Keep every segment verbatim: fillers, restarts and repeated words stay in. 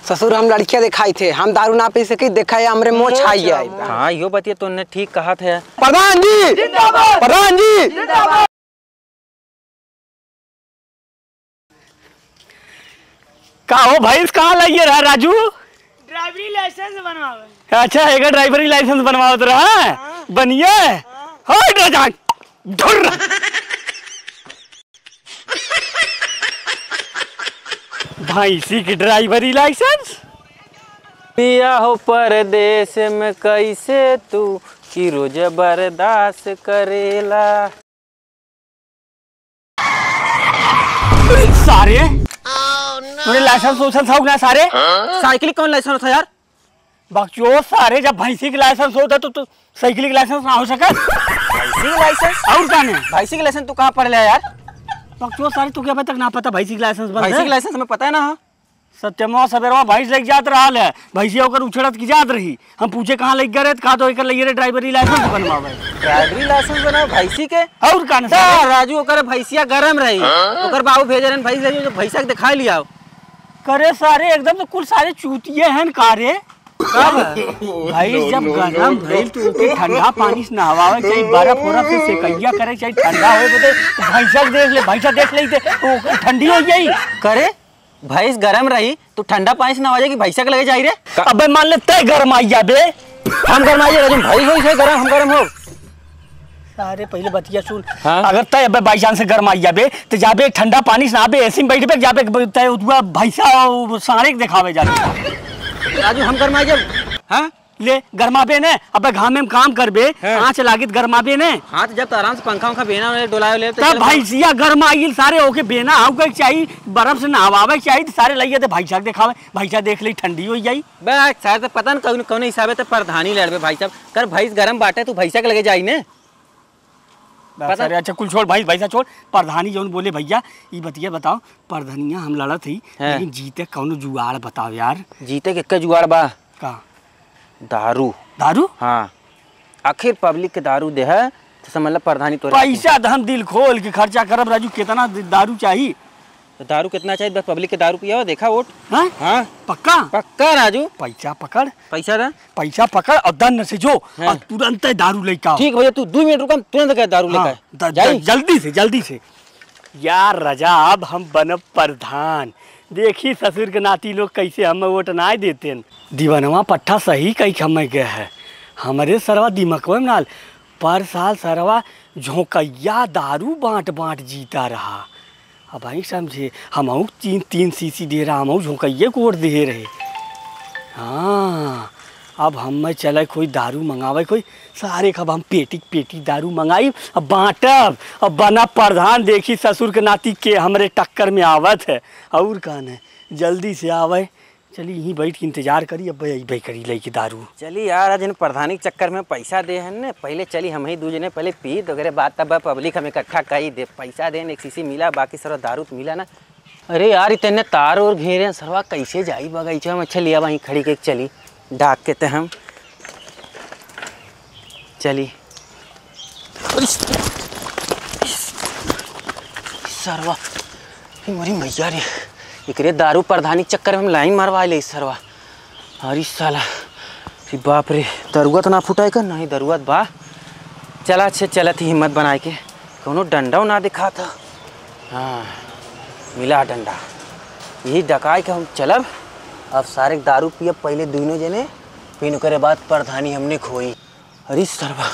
ससुर, हम लड़किया देखाई थे, हम दारू ना पी सकी, देखा है हमरे मोछ आई है। हाँ, यो बतिया तोने ठीक कहा थे। प्रधान जी जिंदाबाद। प्रधान जी जिंदाबाद। का हो भैंस, कहाँ लइए रहा राजू? ड्राइवरी लाइसेंस बनवावे। अच्छा, एकर ड्राइवरी लाइसेंस बनवावत रहा? हाँ। बनिए। हाँ। हट रे जान। धुर। भैंसी के ड्राइवरी लाइसेंस? पिया हो परदेस में कैसे तू कि रोज बर्दाश्त करेला। सारे, तोरे लाइसेंस वाइसेंस हौ ना सारे? साइकिल कौन लाइसेंस होता यार? बकचोद सारे, जब भैंसी के लाइसेंस होता तो, तो साइकिल के लाइसेंस ना हो सके? भैंसी के लाइसेंस? और का नहीं? भैंसी के लाइसेंस तू कहाँ पढ़ लिया यार? बकचोद सारे, तू क्या अबे तक ना पता भैंसी के लाइसेंस बंद भैंसी है? के लाइसेंस हमें पता है ना। सत्यमा सबेरवा भैंस लेके जात रहल है, भैंसिया ओकर उछड़त की जात रही। हम पूछे कहाँ लेके गए रहे, तो कहा तो एकर लइए रहे ड्राइवरी लाइसेंस बनवावे। ड्राइवरी लाइसेंस बनावे भैंसी के? और का न दा, सारे? राजू ओकर भैंसिया गरम रही, ओकर बाबू भेजे रहन भैंस ले जो भैंसा के दिखाई लिया। करे सारे एकदम तो कुल सारे चूतिए हैं का रे? का बा? भैंस जब गरम भइल तो ओके ठंडा पानी से नहवावे के चाहिए, बर्फ उरफ से सेकैया करे के चाहिए, ठंडा होए बदे भैंसा के देख ले, भैंसा देख ले तो ओकर ठंडी हो जाई। करे भैंस गरम रही, तू ठंडा पानी से नहावा जाए कि भैंसा के लगे जाई रे? का? अबे मान ले तय गरमाई जाबे। हम गरमाई जाए, राजू, भैंस होई से गरम, हम गरम हो। अरे पहले बतिया सुन। हाँ? अगर तय अबे by chance से गरमाई जाबे, तो जाबे ठंडा पानी से नहाबे, एसी में बैठबे, जाबे तय उतुआ भैंसा और साँड़े के देखावे जाबे। राजू, हम गरमाई जाब। हाँ? ले, गरमाबे ने, अबे घामे में काम करबे, हाँ। आँच लागित गरमाबे ने। हाँ, तो जब तो आराम से पंखा उंखा बेना उना डोलाए ले, तो तब चल। भैंसिया गरमाइल सारे ओके बेना आउ के चाही, बर्फ से नहवावे के चाही, तो सारे लइए दे भैंसा के देखावे, भैंसा देख ले ठंडी हो जाई। बे, सारे तो पता न कौन, कौन हिसाबे तो प्रधानी लड़बे भाई साहब। कर भैंस गरम बाटे, तू भैंसा के लगे जाई ने। बस पता अरे अच्छा कुल छोड़ भाई, भैंसा छोड़, प्रधानी जौन बोले भैया, ई बतिया बताओ, प्रधानिया हम लड़त ही, हाँ। लेकिन जीते कौनो जुगाड़ बताओ यार। जीते के का जुगाड़ बा? का? दारू। दारू? हाँ। आखिर पब्लिक के दारू दे है, तो समझ ला प्रधानी तोरे हाथ में। पैसा तो हम दिल खोल के खर्चा करब राजू, कितना द-, दारू चाही? तो दारू कितना चाहिए? बस पब्लिक के दारू पियाओ, देखा वोट। हाँ? हाँ। पक्का? पक्का राजू। पैसा पकड़। पैसा दा। पैसा पकड़ और दन्न से जो, हाँ। और तुरंत दारू लेके आओ। ठीक भैया, तू दो मिनट रुका, हम तुरंत गए दारू लेके हाँ, आए। द-, द-, जाई? जल्दी से, जल्दी से। यार रजा, अब हम बनब प्रधान। देखी ससुर के नाती लोग कैसे हमें वोट नाय देते हैं। दीवनवा पट्ठा सही कही के हमें गए है। हमरे सरवा दिमकवा में नाल, पर साल सरवा झोंकैया दारू बांट बांट जीता रहा। अब आई समझे, हमहू तीन, तीन सीसी दे रहा, हमहू झोंकैये को वोट दे रहे। हाँ, अब हमें चले कोई दारू मंगावे कोई, सारे खब हम पेटी के पेटी दारू मंगाई, अब बांटब, अब बना प्रधान। देखी ससुर के नाती के हमरे टक्कर में आवत है, और कौन है, जल्दी से आवे। चली यहीं बैठ के इंतजार करी, अब अइबे करी लेके दारू। चली यार, आज इन प्रधानी के चक्कर में पैसा दे हन ने, पहले चली हम ही दू जने पहले पी, तो ओकरे बाद तब पब्लिक हम इकट्ठा करी दे, पैसा देन एक सीसी मिला, बाकी सरवा दारू तो मिला ना। अरे यार, इतने तार और घेरे हैं सरवा, कैसे जाई बगीचा में? चली अब वहीं खड़ी के चली, डाक के ते हम चली। सरवा, ए मोरी मैया रे, एकरे दारू प्रधानी के चक्कर में हम लाइन मरवा ले सरवा। अरे साला, अरे बाप रे, दरुआ तो ना फूटा एकर, नहीं दरुआ तो बा। चला अच्छे, चलत ही हिम्मत बनाए के, कौनो डंडा ना दिखा था। हाँ, मिला डंडा, यही डकाए के हम चलब। अब सारे के दारू पियब पहले दोनों जने, फिर ओकरे बाद प्रधानी हमने खोई। अरे सरवा,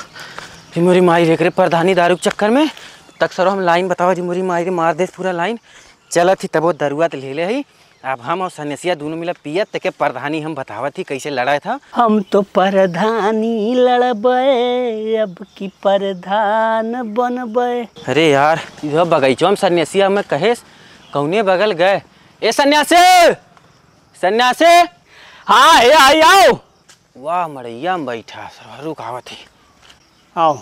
फिर मोरी माई रे, एकरे प्रधानी दारू के चक्कर में तक सरवा हम लाइन बतावा जी, मोरी माई रे मार देस पूरा लाइन। चलत ही तबो दरुआ त ले ले ही। अब हम और सनेसिया दोनों मिला पियत तेके प्रधानी हम बतावत ही कैसे लड़ा था। हम तो प्रधानी लड़बे, अब की प्रधान बनबे। अरे यार, यह बगीचवा में सन्यासिया में कहेस, कौने बगल गए? ए सन्यासी! सन्यासी! हाँ, हे आई आओ। वाह, मड़ैया में बैठा, सरवा रुक आवत ही। आओ।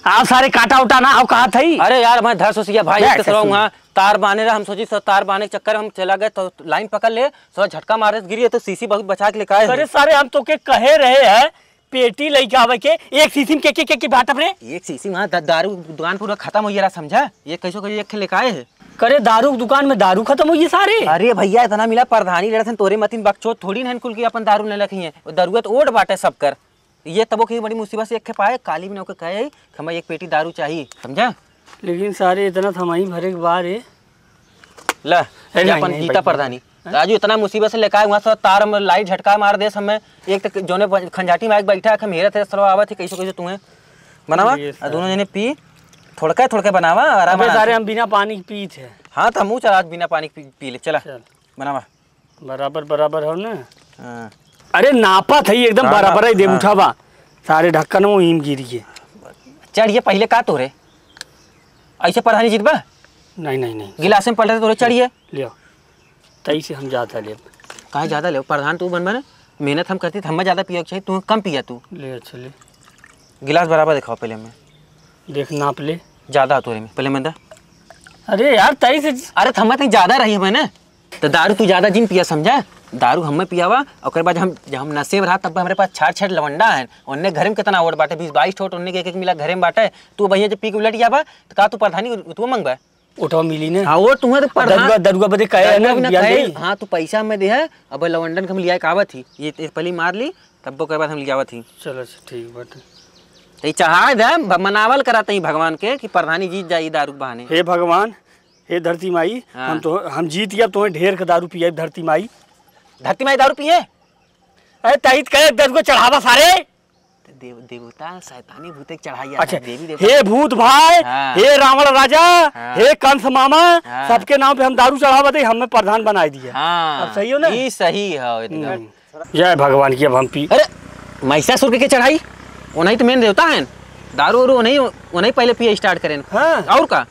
आओ सारे काटा उटा ना, आओ कहा थई। अरे यार, मैं धर सोचिया भाई, बैठ एक तो सरवा ससुर। वहाँ तार बांधे रहा, हम सोची सर तार बांधे के चक्कर हम चला गए तो लाइन पकड़ ले, सर झटका मारे से गिरी है तो सीसी बहुत बचा के लेके आए अरे हैं। सारे, हम तो के कहे रहे हैं, पेटी लेके आवे के, एक सीसी में के, के, के, के बांटब रे? एक सीसी में हाँ, द-, दारू दुकान पूरा खत्म हो गया, समझा? ये कैसो कैसो एक ठे लेके आए हैं। करे, दारू के दुकान में दारू खतम होइ गै सारे? अरे भइया, इतना मिला, प्रधानी लड़त हन, तोरे मतिन बकचोद थोड़ी न हन कुल कि अपन दारू न लखिए। दरुआ त ओट बाटे सबकर। ये तबो के बड़ी मुसीबत से एक ठे पाए, काली में ओके कहे, "हमें एक पेटी दारू चाही," समझा? लेकिन सारे इतना त हमहीं भरे के बा रे। ला, ए, जा नहीं, अपन नहीं, पीता भाई। प्रधानी। हैं? राजू, इतना मुसीबत से लेके आए, वहाँ से तार में लाइट झटका मार दे समय। एक त जौने प-, खंजाटी में आके बैठा है, हम हेरत है, सरवा आवत है, कैसे, कैसे तुम्हें बनावा, ये आ, दोनों जने पी, थोड़का, थोड़का बनावा, आराम, अबे आराम सारे से। हम बिना पानी के पीत है। हाँ, तो हमहू चल आज बिना पानी के पी, पी ले, चला। चल। बनावा। बराबर, बराबर हो ना? हाँ। अरे, नापत है, एकदम हाँ, बराबर है, दे हाँ। उठावा। सारे ढक्कन वो हीम गिरी है। चढ़िए पहिले का तोरे? ऐसे प्रधानी जीतबा? नहीं, नहीं, नहीं। गिलास में पलटे तोरे चढ़िए। लियो। तई से हम ज्यादा लेब। काहे ज्यादा लेब? प्रधान तू बनबा ना, मेहनत हम करती त हमें ज्यादा पिए के चाही, तू कम पिया तू। ले, अच्छा ले। गिलास बराबर दिखाओ पहिले हमें। देख, नाप ले। ज्यादा हो तोरे में, पहिले हमें दा। अरे यार, तई से अरे, त हमें तई ज्यादा रही हमें ना। त दारू तू ज्यादा जिन पिया, समझा? दारू हमें पियावा, ओकर बाद हम, जब हम नशे में रहा, तब हमरे पास छाट छाट लवंडा है। ओन्ने घर में कितना ओट बाटे, बीस बाईस ठो ओट, ओन्ने के एक एक मिला घरे में बाटे। तू भइया जब पी के उलट जाबा, त का तू प्रधानी उतवा मंगबा? ओटवा मिली ने। हाँ, वो तुम्हें तो प्रधान दरुआ, दरुआ बदे कहे है दरुआ ना, बिना बियान कहे, देई। हाँ, तू पैसा हमें दे है, अब लवंडन के हम लिया के आवत ही। ये, ये पहली मार ली, तब ओकर बाद हम लियावत ही। चलो, अच्छा, ठीक बाटे। तो ये चढ़ाए दे, भ-, मनावल कराते ही भगवान के कि प्रधानी जीत जाई दारू के बहाने। हे भगवान, हे धरती माई, हाँ। हम तो, हम जीत गया, तुम्हें ढेर के दारू पियाई धरती माई। धरती माई दारू पिए? अरे, तहित कहे दस गो चढ़ावा सारे। त देव-, देवता, शैतानी भूते के चढ़ाई अच्छा, है, देवी देवता। हे भूत भाई, हाँ। हे रावण राजा, हाँ। हे कंस मामा, हाँ। सबके नाम पे हम दारू चढ़ावत है, हमें प्रधान बनाई दिया। हाँ, अब सही हो ना? ई सही है, एकदम। हम्म। जय भगवान की, अब हम पी। अरे, महिषासुर के, के चढ़ाई? वो नहीं तो मेन देवता है, दारू उरू वो नहीं, वो नहीं पहले पिए start करें। हाँ। और का?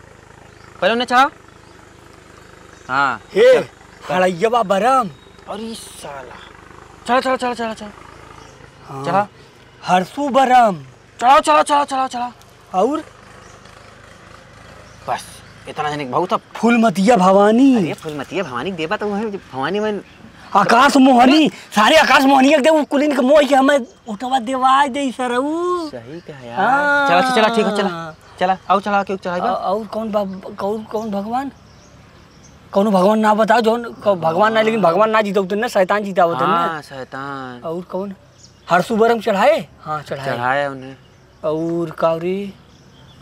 पहले उन्हें चढ़ाओ। हाँ। हे, चल। हड़ैया बा बरम। अरे साला। चला, चला, चला, चला, चला। हाँ। चला। हरसू बरम। चला, चला, चला, चला, चला। और? बस, इतना जने के बहुत अब। फूलमतिया भवानी। अरे, फूलमतिया भवानी देबा तो वही भवानी में आकाश मोहनी, अरे! सारे आकाश मोहनी एक दे, उ कुलिन के मोह के हमें उठवा देवाय दे सरऊ। सही कहा यार। हाँ। चला, चला, ठीक है, चला। चला, आउ चला के चढ़ाई बा। अ-, और कौन बा-, कौन, कौन भगवान? कौनो भगवान ना बताओ, जौन क-, भगवान ना, लेकिन भगवान ना जीता होते ना, शैतान जीता होते ना। हाँ, शैतान। और कौन? हरसुबरम चढ़ाए? हाँ, चढ़ाए। चढ़ाए उन्हें। और का रे?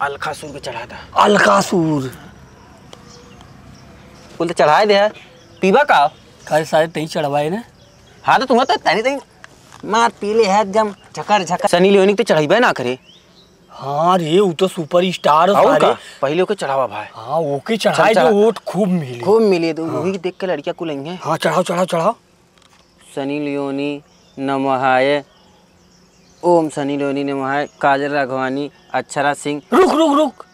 अलकासुर के चढ़ा दा। अलकासुर। कुल तो चढ़ाए दे है। पीबा का? काहे सारे तई चढ़वाए ना? हाँ, तो तुम्हें तो तनी तनी मार पीले है एकदम झकर झकर। सनी लियोनी के तो चढ़ाइबे ना करे। हाँ रे, उ तो superstar और सारे। का? पहले ओके चढ़ावा भाई। हाँ, ओके चढ़ाए चल, दे, चल। वोट खूब मिले। खूब मिले, तो हाँ। वही देख के लड़कियाँ कुल आई हैं। हाँ, चढ़ाओ, चढ़ाओ, चढ़ाओ। सनी लियोनी नमहाय, ओम सनी लियोनी नमहाय, काजल राघवानी, अक्षरा सिंह। रुक, रुक, रुक।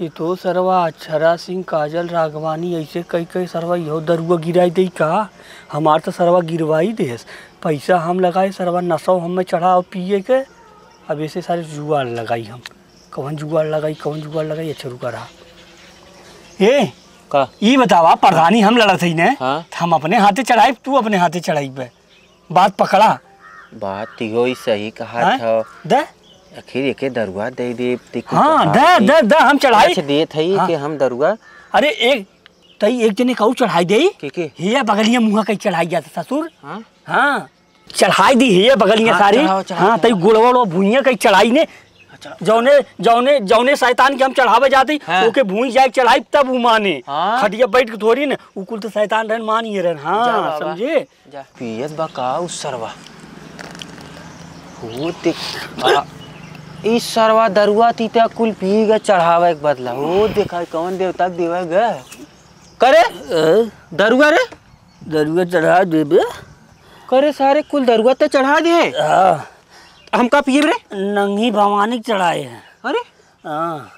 ये तो सरवा अक्षरा सिंह, काजल राघवानी, ऐसे कई कई सरवा इहो दरुआ गिराई देई का? हमार तो सरवा गिरवाई देस। पैसा हम लगाए, सरवा नसौ हमें चढ़ाओ पिए के। अब ऐसे सारे जुआर लगाई हम। कौन जुआर लगाई, कौन जुआर लगाई? अच्छा रुका रहा। ए, का? ई बतावा, प्रधानी हम लड़त हई ने, हाँ। त हम अपने हाथे चढ़ाई, तू अपने हाथे चढ़ाई बे। बात पकड़ा। बात तो इहो ही सही कहा हाँ? था। दे। आखिर एके दरुआ दे दे, ते कुछ हाँ, कहा दे, थी। दे, दे, हम चढ़ाई। अच्छा, देत हई हाँ। कि हम दरुआ। अरे, एक, तई एक जने कहू चढ़ाई दे। के, के? हिया बगलिया मुँहा कहीं चढ़ाई जाता ससुर। हाँ? हाँ। चढ़ाई दी हिया बगलिया हाँ, सारी। चढ़ाओ, चढ़ाओ, हाँ, तई चढ़ाओ। गुड़वा उड़वा भुइया कहीं चढ़ाई ने। हाँ, चढ़ाओ। जौने, जौने, जौने शैतान के हम चढ़ावे जाती, हाँ। ओके भुइया जाए चढ़ाई तब उ माने। हाँ। खटिया बैठ के थोड़ी ने, उ कुल तो शैतान रहन, मान ये रहन। हाँ, जा बाबा। समझे? जा। पियत बा का उ सरवा? हो देख, आ, ई सरवा दरुआ तीता कुल पी के चढ़ावे के बदला। हो देखा, कौन देवता के देवे गे? करे? ए? दरुआ रे? दरुआ चढ़ा देबे। करे सारे कुल दरुआ ते चढ़ा दे। हाँ। हम का पिए रे? नंगी भवानी के चढ़ाए हैं। अरे? हाँ।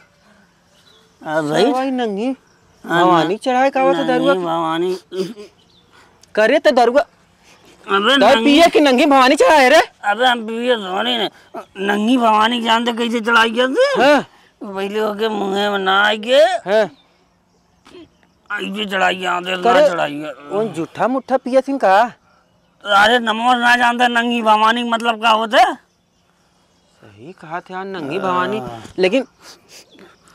हाँ भाई। सवाई नंगी हाँ, भवानी चढ़ाए का आवत है नंगी दरुआ के? भवानी। करे त दरुआ। अबे तो नंगी पिए की नंगी भवानी चढ़ाए रे? अबे हम पिए भवानी ने। नंगी भवानी जानते कैसे चढ़ाई जाती? हाँ। पहले ओके मुँहे में ना आइए। हाँ। ऐसे चढ़ाई जाते, ना करे, चढ़ाई। उन जूठा मुट्ठा पिए थिन का? अरे नमोर ना जानते नंगी भवानी मतलब का होते? सही कहा थे यार, नंगी भवानी। हाँ। लेकिन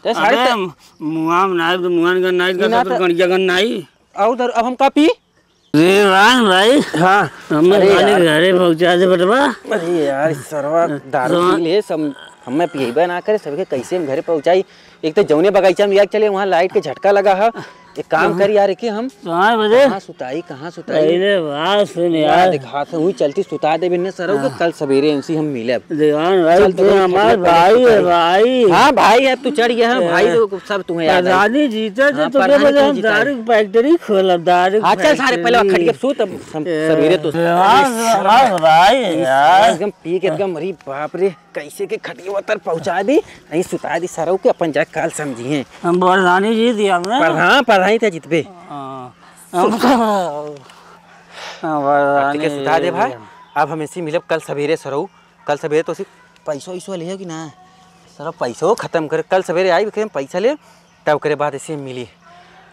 तो साढ़े अबे, ते- मुआ में नाई, तो मुआ में गन नाई, ई ना तो तो गड़िया गन नाई। और दर-, अब हम का पी? रे राम भाई। हाँ। हमें अरे खाली यार। घरे पहुँचा दे बेटवा। अरे यार, सरवा दारू तो पी ले, सब हमें पिएबे ना करे, सबके कैसे हम घरे पहुँचाई? एक तो जौने बगीचा में लिया के चले, वहाँ लाइट के झटका लगा है। एक काम हाँ। कर यार, कि हम कहाँ बजे? कहाँ सुताई, कहाँ सुताई? अरे वाह, सुन यार, यार। दिखा से हुई चलती सुता दे बिन्ने सरऊ के, हाँ। कल सवेरे इनसे हम मिलब। दीवान भाई, चल, तू तो हमार भाई है, भाई। हाँ, भाई है, तू चढ़ गया है, भाई, तो सब तुम्हें याद है। प्रधानी जीते थे, हाँ, तो प्रधानी बजे तो हम जीता है। दारू की फैक्ट्री खोलब, दारू की हाँ, चल, सारे पहले फैक्ट्री। खटिया सूत, अब हम ए, सवेरे तो यार, यार, भाई, इस यार। एकदम पी के एकदम, अरे बाप रे, कैसे के खटिया तर पहुँचा दी, यहीं सुता दी सरऊ के, अपन जाके काल समझी हैं। हम प्रधानी जी दिया हमने। प्रधान, प्रधानी थे जितबे। हाँ, हम, हम प्रधानी के सुता दे भाई। जी। अब हम इसी मिलब कल सवेरे सरऊ, कल सवेरे तो सिर्फ पैसो वैसो लियो कि ना? सरऊ पैसो खत्म कर, कल सवेरे आई, फिर हम पैसा ले, तब ओकरे बाद इसे मिली।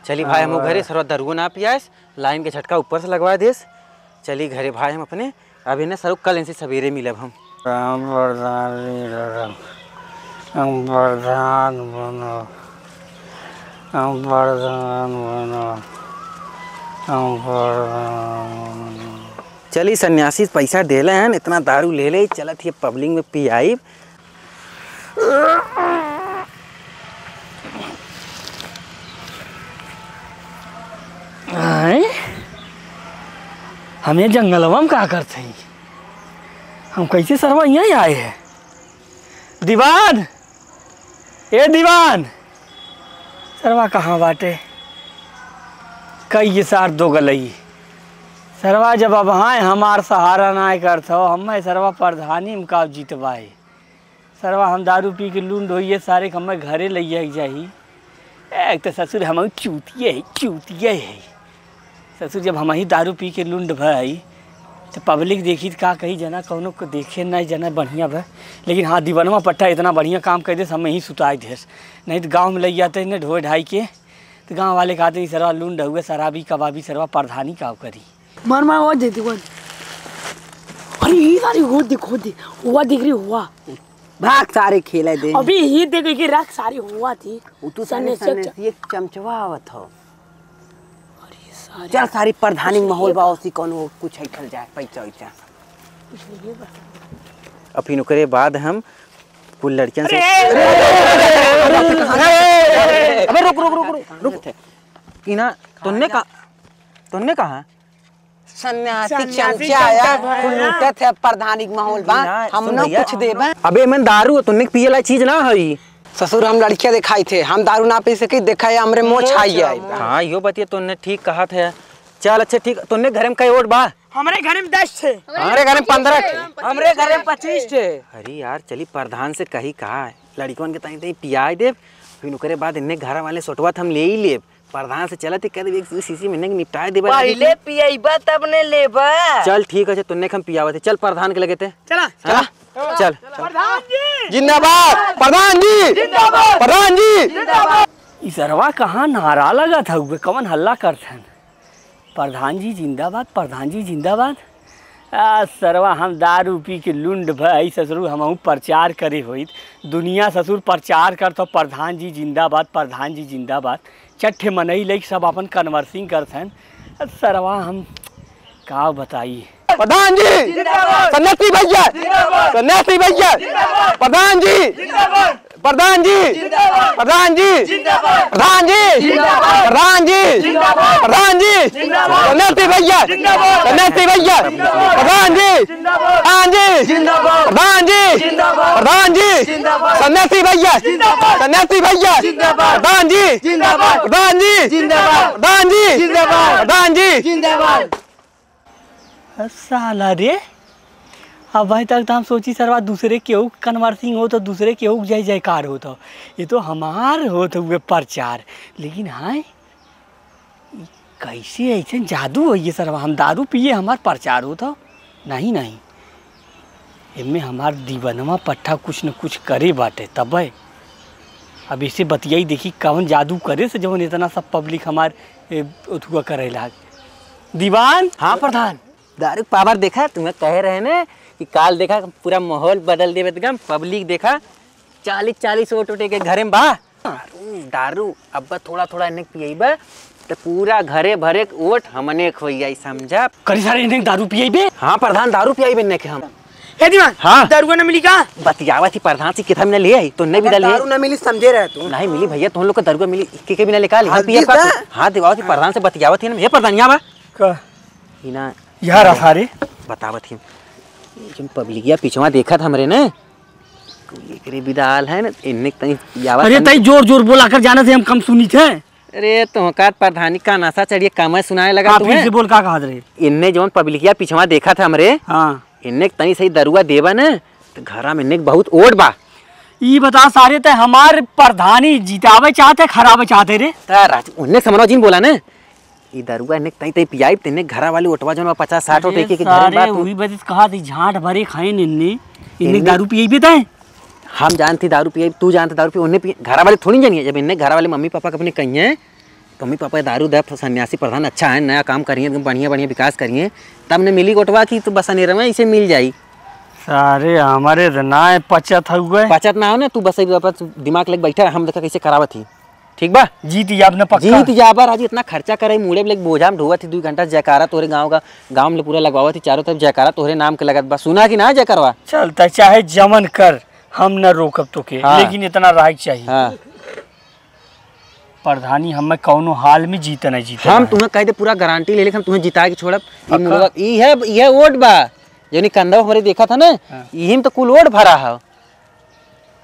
चली भाई, हम हाँ। घरे सरऊ दरुओ ना पियास, लाइन के झटका ऊपर से लगवा देस। चली घरे भाई हम अपने, अभी ना सरऊ कल इनसे सवेरे मिलब हम। राम प्रधान जी, राम। हम प्रधान बनो, हम प्रधान बनो, हम प्रधान बनो। चली सन्यासी पैसा देले हन, इतना दारू ले ले, चलत ही पब्लिक में पियाई। आय? हम ये जंगलवा में का करत हई? हम कैसे सरवा यहाँ आए हैं? दीवान! ए दीवान! सरवा कहाँ बाटे? कई ये सार दो गलई। सरवा जब अब हाँ हमार सहारा ना करत हो, हमें सरवा प्रधानी में का जीतबाई। सरवा हम दारू पी के लुंड होइए, सारे के हमें घरे लइया के जाही। एक तो ससुर हम चूतिया है, चूतिया है। ससुर जब हमही दारू पी के लुंड भई, तो पब्लिक देखी तो का कही, जना कौनो को देखे नहीं, जना बढ़िया भा। लेकिन हाँ, दीवनवा पट्टा इतना बढ़िया काम कर देस, हम यहीं सुताई देस। नहीं तो गाँव में लइ जाते इन्हें ढोए ढाई के, तो गाँव वाले कहते, "ई सरवा लुंड हुए, शराबी कबाबी सरवा प्रधानी का करी।" मार, मार, वो दे दे, वो दे। अरे, ये सारी हुआ दिख, हुआ दिख, हुआ दिख रही, हुआ। भाग सारे खेले दे। अभी ये देख, ये रख सारी हुआ थी। वो तो सारे सन्ने से सन्ने च- से एक चमचवा आवत हो। अरे, सारी चल, सारी प्रधानी माहौल बा, उसी कौन हो, कुछ है, खल जाए, पैसा वैसा। अब फिर ओकरे बाद हम कुल लड़कियन से अरे, अबे रुक, रुक, रुक, रुक, रुक। कि ना, तुमने का, तुमने कहा? सन्यासी सन्यासी चमचा आया, चमचा भया। कुल लूटत है, प्रधानी के माहौल बा, ना, हम सुन ना भैया। कुछ देबे। अबे, एमन दारू, तुमने पिए ला चीज ना हई। ससुर, हम लड़किया दिखाई थे, हम दारू ना पी सकी, देखा है, हमरे मोछ आई है। हाँ, यो बतिया तुमने ठीक कहा थे। चल, अच्छा, ठीक, तुमने घरे में कई वोट बा? हमरे घरे में दस थे। हमरे घरे में पन्द्रह थे। हमरे घरे में पच्चीस थे। अरे यार, चली प्रधान से कही का है, लड़कवन के ताई ताई पियाई देब, फिर ओकरे बाद इन्हें घर वाले सोटवा त हम ले ही लेब। प्रधान से चलत ही कह देब, एक शीशी में इन्हें निपटाए देबा। पहिले पियबा तब ने लेबा। चल ठीक है, तुन्ने के हम पियावत है। चल प्रधान के लगे ते। चला। हाँ? चल। प्रधान जी। जिंदाबाद। प्रधान जी। जिंदाबाद। प्रधान जी। जिंदाबाद। ई सरवा कहाँ नारा लगत हउवे, कवन हल्ला करत हन? प्रधान जी जिंदाबाद, प्रधान जी जिंदाबाद। आ, सरवा हम दारू पी के लुंड भई ससुर, हमहूँ प्रचार करे होइत। दुनिया ससुर प्रचार करत हो, प्रधान जी जिंदाबाद, प्रधान जी जिंदाबाद। चट्ठे मनई लइक सब आपन conversing करत हन। आ, सरवा हम का बताई? प्रधान जी जिंदाबाद। सन्यासी भैया जिंदाबाद। सन्यासी भैया जिंदाबाद। प्रधान जी जिंदाबाद। प्रधान जी। जिंदाबाद। प्रधान जी। जिंदाबाद। प्रधान जी। जिंदाबाद। प्रधान जी। जिंदाबाद। प्रधान जी। जिंदाबाद। सन्यासी भैया। जिंदाबाद। सन्यासी भैया। जिंदाबाद। प्रधान जी। जिंदाबाद। प्रधान जी। जिंदाबाद। प्रधान जी। जिंदाबाद। प्रधान जी। जिंदाबाद। सन्यासी भैया। जिंदाबाद। सन्यासी भैया। जिंदाबाद। प्रधान जी। जिंदाबाद। प्रधान जी। जिंदाबाद। प्रधान जी। जिंदाबाद। प्रधान जी। जिंदाबाद। साला रे, अबहीं तक त हम सोची सरवा दूसरे केहू के conversing होत, दूसरे केहू के जय जयकार होत। ये तो हमार होत हुए प्रचार। लेकिन हाँ, ई कैसे ऐसन जादू होइए सरवा? हम दारू पिए, हमार प्रचार होत? नहीं, नहीं। एमे हमार दीवनवा पट्ठा कुछ न कुछ करे बाटे, तबे। अब इसे बतियाई देखी, कवन जादू करे से जवन इतना सब पब्लिक हमार, ए, ओथुआ करे लाग। दीवान? हाँ प्रधान, दारू के पावर देखा, तुम्हें कहे रहे ने कि काल देखा पूरा माहौल बदल देबे, एकदम पब्लिक देखा चालीस चालीस वोट उठे के घरे में बा। दारू, दारू, अब थोड़ा थोड़ा इन्हें पियबे, तो पूरा घरे भरे के वोट हमने खोई जाई, समझा? करी सारे इन्हें दारू पियबे? हाँ प्रधान, दारू पियबे इन्हें के हम। हे दीवान, हाँ। दारुआ न मिली का? बतियावत ही प्रधान से, कितना मिला ले आई, तो नहीं भी डाले। दारू न मिली, समझे रहे तू। नहीं मिली भैया, तुम लोग का दारुआ मिली, के के बिना लेका ले, हम हल्दी पियब का? हाँ, दिवावत ही प्रधान से बतियावत ही ना, हे प्रधान, यहाँ बा। का? ही ना। यहाँ रहा रे। बतावत ही। जौन पब्लिकिया पिछवा देखत हमरे ने, एकरे बिदाल है ना, इन्ने तनी पियावत अरे तनी। तई जोर जोर बोला कर जाने से हम कम सुनी थे। अरे तोहका प्रधानी का नशा चढ़िए, कम है सुनाए लगा आप फिर तुम्हें। से बोल का कहत रहे? इन्ने जौन पब्लिकिया पिछवा देखत हमरे, हाँ। इन्ने तनी सही दरुआ देबा न, तो घरा में इन्ने बहुत ओट बा। ई बता सारे, ते हमार प्रधानी जितावे चाहते, खराबे चाहते रे? ता राज, उन्ने समझो जिन बोला न, ई दरुआ इन्ने तई तई पियाई, तेने घरा वाली ओटवा जौन बा पचास साठ ओट अरे एक एक घरे सारे, बा तू। वही बजत कहा थी, झांट भरे खाए निन्ने, इन्ने इन्ने दारू पियबे तय? हम जानती दारू पिए, तू जानते दारू पिए, उन्हें पिए, घरा वाले थोड़ी जानिए। जब इन्हें घरा वाले मम्मी पापा के अपने कहिए, मम्मी पापा दारू दे, सन्यासी प्रधान अच्छा है, नया काम करिए, एकदम बढ़िया बढ़िया विकास करिए, तब ने मिली ओटवा की तो बस अनेरवा इसे मिल जाई। सारे हमारे तो ना है पचत हुए। पचत ना हो ना, तू बस एक बार दिमाग लेके बैठा रह, हम देखा कैसे करावत ही। ठीक बा? जीत जाब ना पक्का? जीत जाबा राजू, इतना खर्चा करे, मूड़े में लेके बोझा में ढोवत ही, दू घंटा जयकारा तोहरे गाँव का, गाँव में पूरा लगवावत ही, चारों तरफ जयकारा तोहरे नाम के लगत बा। सुना कि ना जयकारवा? चलता चाहे जमन कर, हम न रोकब तोके, हाँ। लेकिन इतना राय चाहिए। हाँ। प्रधानी हमें कौनो हाल में जीते नहीं जीते हम रहे। तुम्हें कह दे, पूरा गारंटी ले लेके हम तुम्हें जिता के छोड़ब। ई पक्का? मुड़वा, ई है, ई है वोट बा। जौनी कंधा हमरे देखा था ना, हाँ। यही में तो कुल वोट भरा है।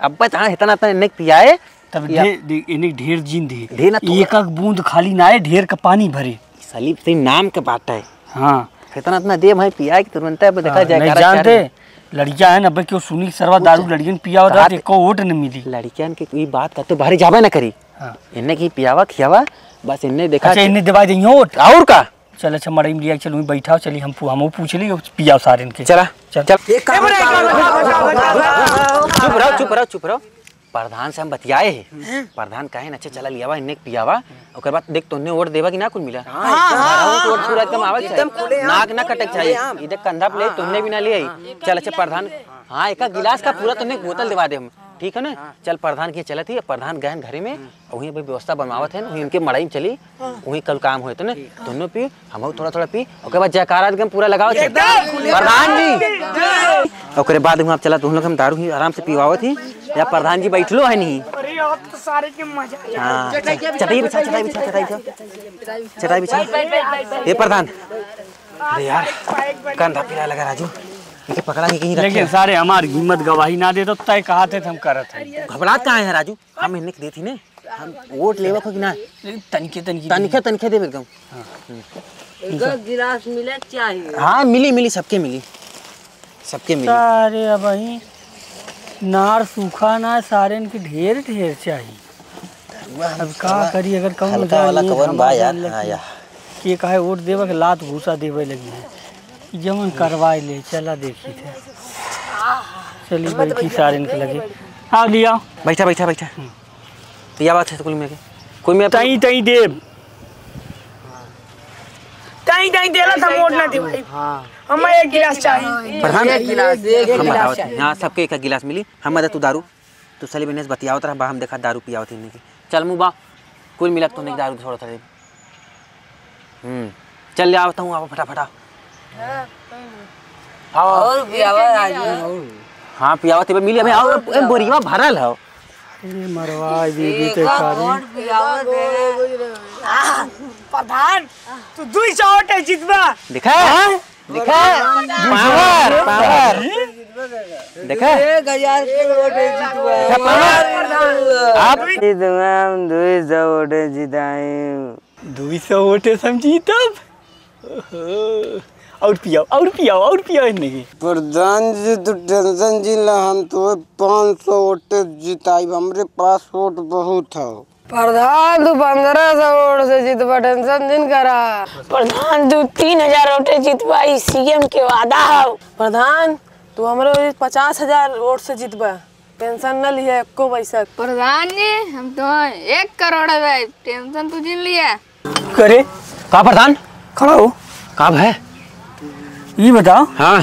अब बस हाँ, इतना, इतना इन्हें पियाए तब या ढे-, दे-, इन्हें ढेर जीन दे। ढेर ना थोड़ा। एक, एक बूंद खाली ना आए, ढेर का पानी भरे। सलीब से नाम के बात है। हाँ। इतना, इतना दे भाई पियाए कि तुरंत अब देखा हाँ, जाए, नहीं करा जानते, चार लड़कियां हैं ना, अब क्यों सुनी सरवा कुछ दारू लड़कियन पिया होता कहा तो एको वोट न मिली। लड़कियन के कोई बात का तो बाहरे जावे ना करी। हाँ। इन्हें की पियावा, खियावा, बस इन्हें देखा अच्छा, कि इन्हें दिवाई देंगे वोट। और का? चल, अच्छा, मड़ई में लिया, चल, वहीं बैठाओ, चली, हम पू-, हमहू पूछ ली, पियाओ सारे इनके। चला, चल। चल। एक काम ए, बड़ा, करो। बड़ा, बड़ा, बड़ा, बड़ा। चुप रहो, चुप रहो, चुप रहो। प्रधान से हम बतियाए हैं। हम्म। प्रधान कहे न, "अच्छा, चला, लियावा, इन्हें पियावा, ओकर बाद देख, तोहने वोट देवा कि ना कुछ मिला?" हाँ, हाँ, हाँ, वोट, वोट हाँ, पूरा एकदम हाँ, आवे के एकदम चाहिए। खुले आम। नाक ना कटक चाहिए। खुले आम। इधर कंधा पे ले, हाँ, तोहने हाँ, भी ना ले आई। हाँ। चल, अच्छा, प्रधान, हाँ, एक गिलास का पूरा तोहने बोतल देवा दे हम। ठीक है ना? हाँ। चल, प्रधान के चलत ही, प्रधान गए हैं घरे में, हम्म। वहीं अभी व्यवस्था बनवावत है, वहीं उनके मड़ई में चली, हाँ। वहीं कल काम होए तो ना, ठीक। दोनों पी, हम थोड़ा थोड़ा पी, ओकर बाद जयकारा एकदम पूरा लगाओ। एकदम। प्रधान जी, ओकरे बाद वहाँ चला, तुम लोग हम दारू ही आराम से पिवावत ही, या प्रधान जी बैठलो है नहीं। अरे, आप तो सारे के मजा आ हाँ, चटाई बिछा, चटाई बिछा, चटाई बिछा, चटाई बिछा। ए प्रधान, अरे यार, कंधा पिराए लगा राजू, इनके पकड़ा ही कहीं रखे। लेकिन सारे हमारी हिम्मत गवाही ना दे तो तय कहा थे हम करत हैं। घबरात कहाँ है राजू? हम इन्हें के देती ने, हम वोट लेवा को कि ना? तनिके, तनिके तनिखे, दे। तनिखे देबे एकदम। हाँ। एक गिलास मिले चाहिए। हाँ, मिली, मिली, सबके मिली, सबके मिली। सारे अब ही नार सूखा ना, सारे इनके ढेर, ढेर चाहिए। अब का करी, अगर कौन हल्का वाला जानी, कवन हमार बा यार? जान हाँ, लगी। या। के काहे वोट देवे के लात घूसा देवे लगी है। जमन करवाए ले, चला देखी थे। चली बैठी सारे इनके लगे। हाँ, लिया। बैठा, बैठा, बैठा। हम्म। तो यह बात है, तो कुल में के, कुल में तई, तई देब। तई, तई देला था, वोट ना दे भाई। हाँ। हमें एक गिलास चाहिए। प्रधान, एक गिलास, एक हम गिलास बतावत चाहिए। हैं। हाँ, सबके एक एक गिलास मिली। हम मदद तू दारू, तू सली बिनेस बतियावत रहा, बा हम देखा दारू पियावत ही नहीं। चल मुँह बा, कुल मिला के तोहने के दारू छोड़त रहे। हम्म, चल ले आवत हूँ, आवा फटाफट, आ। हाँ, आओ। और पियावा राजू। हाँ, पियावत ही, मिली अबे, आओ, ए, बोरिया भरल हो। अरे मरवा, ये भी तो एक सारी। और पियावा दे। आ, प्रधान, तू दुई सौ वोट जीतबा। देखा? हाँ? देखा? पावर, पावर। देखा? एक हजार के वोट जीतबा। देखा पावर? आप ई तो हम दुई सौ वोट जिताई। दुई सौ वोटे से हम जीतब। ओहो। और पियाओ, और पियाओ, और पियाओ नहीं। प्रधान जी, तू tension जिन ला, हम तो पाँच सौ वोटे जिताई, हमरे पास वोट बहुत है। प्रधान, तू पन्द्रह सौ वोट से जीतबा, tension जिन करा। प्रधान, तू तीन हजार वोटे जीतबा, ई CM के वादा हौ। प्रधान, तू हमरे पचास हजार वोट से जीतबा, tension न लिहे एको पैसा। प्रधान जी, हम तो एक करोड़ है भाई, tension तू जिन लिया। करे? का प्रधान? खड़ा हो। का भय? ई बताओ। हाँ।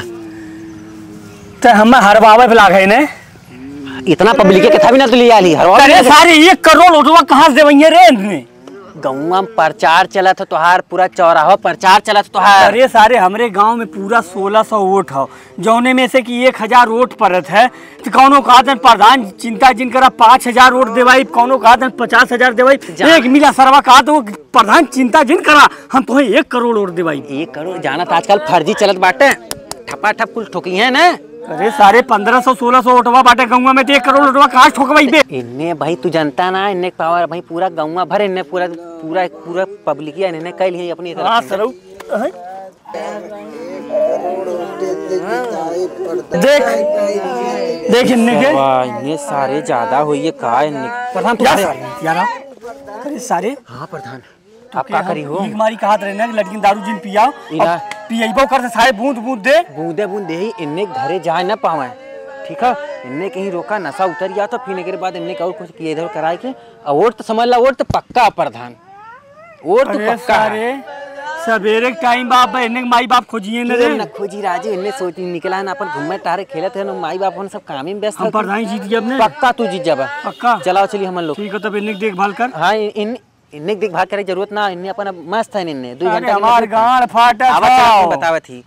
ते हमें हरवावे पे लागे ने? इतना पब्लिक के था भी ना तो लिया ली, हरवा अरे सारे एक करोड़ वोटवा कहाँ से देवइया रे इनने? गौवा में प्रचार चलत है तोहार, पूरा चौराहा प्रचार चलत है तोहार। अरे सारे, हमरे गांव में पूरा सोलह सौ वोट है, जौने में से कि एक हजार वोट पड़त है, तो कौनो कहा तन प्रधान चिंता जिन करा, पाँच हजार वोट देवाई, कौनो कहा तन पचास हजार देवाई, जा। एक मिला सरवा कहा तो प्रधान चिंता जिन करा, हम तोहे एक करोड़ वोट देवाई। एक करोड़? जाना तो आजकल फर्जी चलत बाटे, ठपा ठप कुल ठोकी है ना। अरे सारे, पन्द्रह सौ सोलह सौ वोटवा बाटे गौवा में, तो एक करोड़ वोटवा कहाँ से ठोकवाई बे? इन्ने भाई तू जनता ना, इन्ने पावर भाई पूरा गौवा भर, इन्ने पूरा, पूरा, पूरा पब्लिक है, इन्ने कह लिए अपनी तरफ हाँ से। सरऊ, हैं? देख, देख इन्ने के। वाह, इन्ने सारे ज्यादा होइए का इन्ने? प्रधान तू यार, अरे यार, अरे सारे। हाँ प्रधान। आप का करी हो? भीख मारी कहत रहे ना कि लड़किन दारू जिन पियाओ, इना। अब पियइबो कर से सारे बूंद बूंद दे। बूंदे बूंद दे ही, इन्ने घरे जाए ना पावे, ठीक है? इन्ने कहीं रोका, नशा उतर गया तो फिर एकरे बाद इन्ने का और कुछ किए इधर कराए के। और वोट तो समझ ला, वोट तो पक्का है प्रधान, वोट तो अरे पक्का है। सारे, सवेरे के टाइम बाप बा, इन्ने के माई बाप खोजिए न क्यों रे। ना खोजी राजे, इन्ने सोच निकला है ना, अपन घूमे टहरे खेलत है ना, माई बाप अपन सब काम ही में व्यस्त हम है। प्रधान जीत गए अपने। पक्का तू जीत जाबा। पक्का? चलाओ चलिए हमन लोग। ठीक है, तब इन्ने की देखभाल कर। हाँ, इन, इन इन्ने के देखभाल करे जरूरत ना, इन्ने अपन अब मस्त है इन्ने, दू अरे घंटा के हमार नजर गाड़ फाटा आवा, चल, था। अपन बतावत ही।